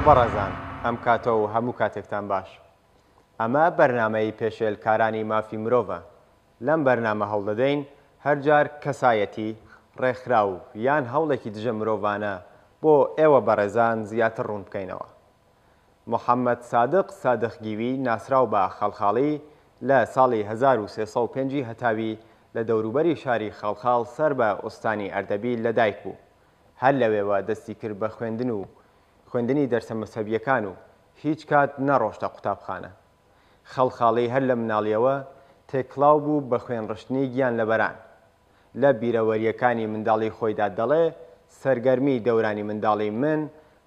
سڵاو بەڕێزان ئەم کاتە و هەموو کاتێکتان باش. ئەمە بەرنامەی پێشێلکارانی مافی مرۆڤە. لەم بەرنامە هەوڵدەدەین هەرجار کەسایەتی، ڕێکخراو یان هەوڵێکی دژە مرۆڤانە بۆ ئێوە بەڕێزان زیاتر ڕوون بکەینەوە. محەممەد سادق سادقگیوی ناسراو بە خەڵخاڵی لە ساڵی 1305 ی هەتاوی لە دەوروبەری شاری خەڵخاڵ سەر بە ئوستانی ئەردەبیل لەدایک بوو. هەر لەوێوە دەستی کرد بە خوێندن و خوێندنی دەرسە مەزهەبییەکان و هیچ کات نەڕۆشتە قوتابخانە. خەڵخاڵی هەر لە مناڵییەوە تێکڵاو بوو بە خوێنڕشتنی گیانلەبەران. لە بیرەوەرییەکانی منداڵی خۆیدا دەڵێ، سەرگەرمی دەورانی منداڵی من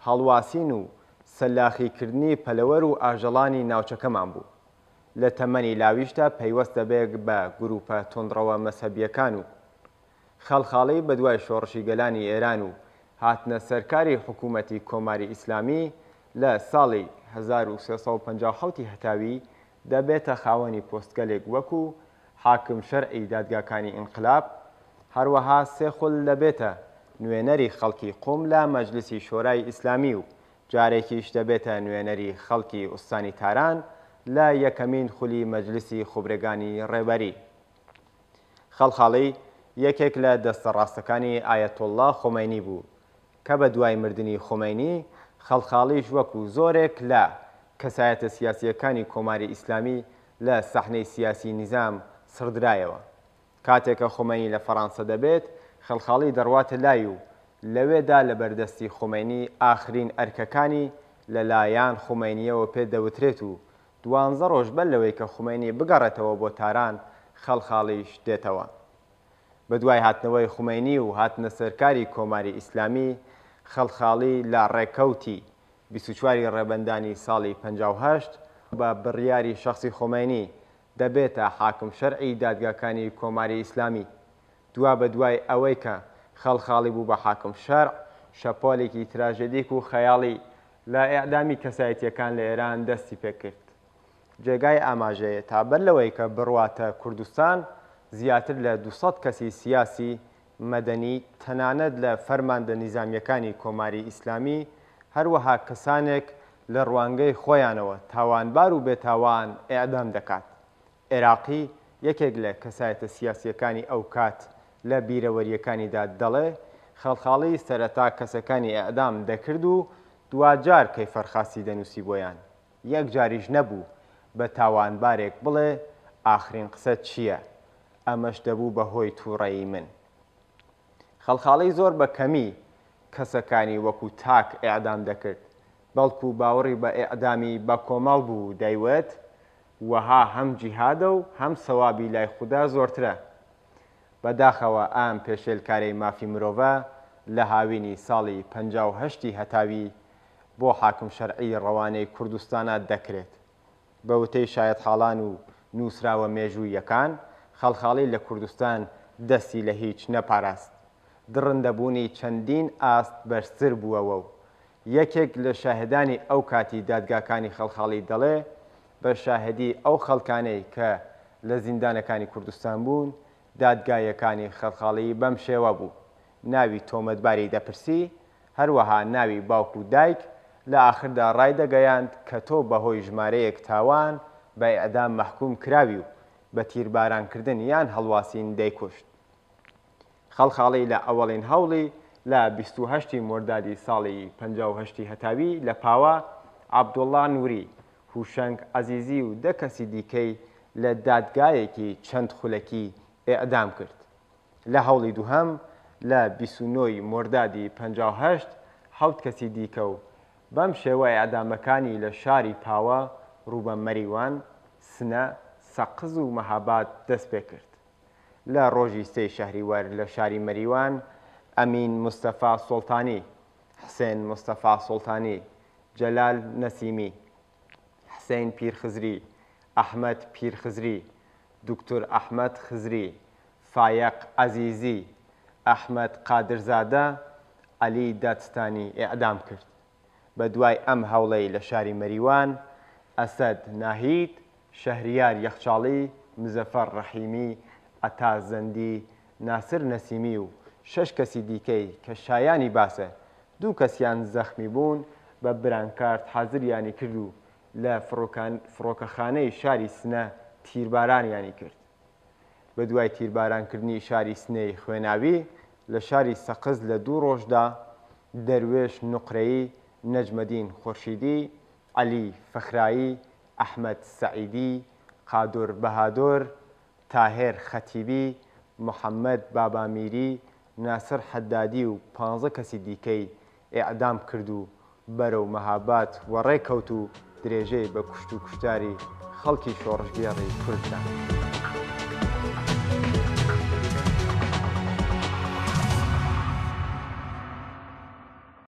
هەڵواسین و سەلاخی کردنی پەلەوەر و ئاژەڵانی ناوچەکەمان بوو. لە تەمەنی لاویشدا پەیوەست دەبێ بە گرووپە توندڕەوە مەزهەبییەکان و خەڵخاڵی بەدوای شۆڕشی گەلانی ئێران و هاتنە سەرکاری حکوومەتی کۆماری ئیسلامی لە ساڵی 1357 ی هەتاوی دەبێتە خاوەنی پۆستگەلێک وەکوو حاکم شەرعی دادگاکانی ئینقلاب، هەروەها سێ خول دەبێتە نوێنەری خەڵکی قوم لە مەجلسی شۆرای ئیسلامی و جارێکیش دەبێتە نوێنەری خەڵکی ئوستانی تاران لە یەکەمین خولی مەجلسی خوبرەگانی ڕێبەری. خەڵخاڵی یەکێک لە دەستە ڕاستەکانی ئایەتوڵڵا خومەینی بوو کە بە دوای مردنی خومەینی، خەڵخاڵیش وەکوو زۆرێک لە کەسایەتە سیاسییەکانی کۆماری ئیسلامی لە سەحنەی سیاسی نیزام سڕدرایەوە. کاتێ کە خومەینی لە فەڕانسە دەبێت، خەڵخاڵی دەڕواتە لای و لەوێدا لە بەردەستی خومەینی ئاخرین ئەرکەکانی لە لایان خومەینییەوە پێ دەوترێت و دوانزە ڕۆژ بەر لەوەی کە خومەینی بگەڕێتەوە بۆ تاران، خەڵخاڵیش دێتەوە. بە دوای هاتنەوەی خومەینی و هاتنە سەرکاری کۆماری ئیسلامی، خەڵخاڵی لە ڕێکەوتی 24 ی ڕێبەندانی ساڵی 58، بە بڕیاری شەخسی خومەینی دەبێتە حاکم شەرعی دادگاکانی کۆماری ئیسلامی. دوابەدوای ئەوەی کە خەڵخاڵی بوو بە حاکم شەرع، شەپۆلێکی تراژێدیک و خەیاڵی لە ئێعدامی کەسایەتییەکان لە ئێران دەستی پێ کرد. جێگای ئاماژەیە تا بەر لەوەی کە بڕواتە کوردستان زیاتر لە 200 کەسی سیاسی، مەدەنی، تەنانەت لە فەرماندە نیزامییەکانی کۆماری ئیسلامی، هەروەها کەسانێک لە ڕوانگەی خۆیانەوە تاوانبار و بێتاوان ئێعدام دەکات. عێراقی، یەکێک لە کەسایەتە سیاسییەکانی ئەوکات لە بیرەوەرییەکانیدا دەڵێ، خەڵخاڵی سەرەتا کەسەکانی ئێعدام دەکرد و دواجار کەیفەرخاسی دەنووسی بۆیان. یەک جاریش نەبوو بە تاوانبارێک بڵێ ئاخرین قسەت چییە؟ ئەمەش دەبوو بە هۆی تووڕەیی من. خەڵخاڵی زۆر بە کەمی کەسەکانی وەکوو تاک ئێعدام دەکرد، بەڵکوو باوەڕی بە ئێعدامی بە کۆمەڵ بوو و دەیوت، وەها هەم جیهادە و هەم سەوابی لای خودا زۆرترە. بە داخەوە ئام پێشێلکارەی مافی مرۆڤە لە هاوینی ساڵی 58 ی هەتاوی بۆ حاکم شەرعی ڕەوانەی کوردستانات دەکرێت. بە وتەی شایەتحاڵان و نووسراوە مێژووییەکان، خەڵخاڵی لە کوردستان دەستی لە هیچ نەپاراست. دڕندەبوونی چەندین ئاست بەرزتر بووەوە و یەکێک لە شاهێدانی ئەو کاتی دادگاکانی خەڵخاڵی دەڵێ بە شاهێدی ئەو خەڵکانەی کە لە زیندانەکانی کوردستان بوون، دادگاییەکانی خەڵخاڵی بەم شێوە بوو، ناوی تۆمەتباری دەپرسی، هەروەها ناوی باوک و دایک، لە ئاخردا ڕایدەگەیاند کە تۆ بەهۆی ژمارەیەک تاوان بە ئیعدام مەحکوم کراوی و بە تیربارانکردن یان هەڵواسین دەیکوشت. خەڵخاڵی لە ئەوەڵین هەوڵی لە 28 ی مۆردادی ساڵی 58 ی هەتاوی لە پاوە، عەبدوڵڵا نوری، هوشەنگ عەزیزی و دە کەسی دیکەی لە دادگایەکی چەند خولەکی ئێعدام کرد. لە هەوڵی دووهەم لە 29 ی مۆردادی 58 حەوت کەسی دیکە و بەم شێوە ئێعدامەکانی لە شاری پاوە ڕوو بە مەریوان، سنە، سەقز و مەهاباد دەست پێ کرد. لە ڕۆژی سێی شەهریوەر لە شاری مەریوان، ئەمین مستەفا سوڵتانی، حسێن مستەفا سوڵتانی، جەلال نەسیمی، حسین پیرخزری، ئەحمەد پیرخزری، دوکتور ئەحمەد خزری، فایەق عەزیزی، ئەحمەد قادرزادە، عەلی دادستانی ئێعدام کرد. بە دوای ئەم هەوڵەی لە شاری مەریوان، ئەسەد ناهید، شەهریار یەخچاڵی، مزەفەر ڕەحیمی، عەتا زەندی، ناسر نەسیمی و شەش کەسی دیکەی کە شایانی باسە دوو کەسیان زەخمی بوون، بە برانکارد حازریانی کرد و لە فڕۆکەخانەی شاری سنە تیربارانیانی کرد. بە دوای تیربارانکردنی شاری سنەی خوێناوی، لە شاری سەقز لە دوو ڕۆژدا دەروێش نوقرەیی، نەجمەدین خورشیدی، عەلی فەخرایی، ئەحمەد سەعیدی، قادر بەهادۆر، تاهێر خەتیبی، محەممەد بابامیری، ناسر حەدادی و پانزە کەسی دیکەی ئێعدام کرد و بەرەو مەهاباد وەڕێ کەوت و درێژەی بە کوشت و کوشتاری خەڵکی شۆڕشگێڕی کورد دا.